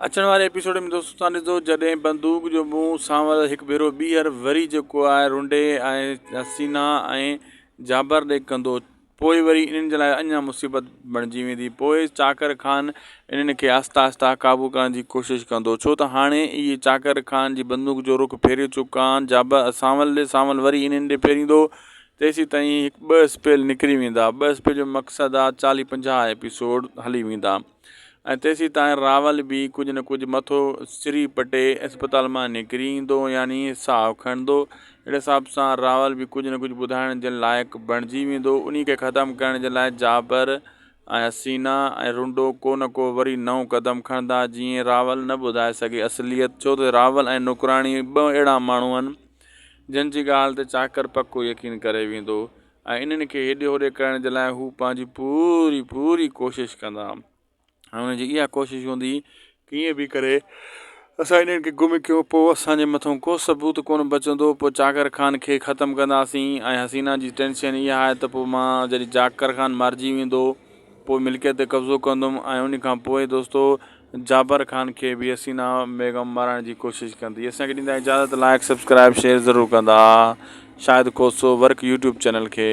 اچڻ واري ايپيسوڊ ۾ دوستو توهان ڏسندو جڏهن بندوق جو منهن سانول هڪ ڀيرو ٻيهر وري جيڪو آهي رنڊي ۽ حسينا ۽ جابر ڏي ڪندو پوء وري انهن جي لاء اڃا مصيبت بڻجي ويندي پوء چاڪر خان انهن کي آهستي آهستي قابو ڪرڻ جي ڪوشش ڪندو ڇو ته هاڻي اهي چاڪر خان جي بندوق جو رخ ڦيري چڪا آهن جابر سانول ڏي سانول وري انهن ڏي ڦيريندو تيسين تائين هڪ ٻه اسپيل نڪري ويندا ٻه اسپيل جو مقصد آهي چاليهه پنجاهه ايپيسوڊ هلي ويندا ۽ تيسين تائين راول به ڪجهه نه ڪجهه مٿو سري پٽي اسپتال مان نڪري ايندو يعني ساهه کڻندو. اهڙي حساب سان راول به ڪجهه نه ڪجهه ٻڌائڻ جي لائق بڻجي ويندو. انهي کي ختم ڪرڻ جي لاء جابر ۽ حسينا ۽ رنڊو ڪو نه ڪو وري نئون قدم کڻندا جيئن راول نه ٻڌائي سگهي اصليت ڇو ته راول ۽ نوڪراڻي ٻه اهڙا ماڻهو آهن جن جي ڳالهه تي چاڪر پڪو يقين ڪري ويندو. ۽ انهن کي هيڏي هوڏي ڪرڻ جي لاء هو پنهنجي پوري پوري ڪوشش ڪندا ۽ انهن جي اها ڪوشش هوندي ڪيئن به ڪري اسان انهن کي گم ڪيون پوء اسانجي مٿو ڪو ثبوت ڪونه بچندو پوء چاڪر خان کي ختم ڪنداسين ۽ حسينا جي ٽينشن اها آهي ته پوء مان جڏهن چاڪر خان مارجي ويندو پوء ملڪيت تي قبضو ڪندم ۽ ان کان پوء دوستو جابر خان کي به حسينا بيگم مارائڻ جي ڪوشش ڪندي اسان کي ڏيندا اجازت لائڪ سبسڪرائب شيئر ضرور ڪندا Shahid Khoso work YouTube channel کي.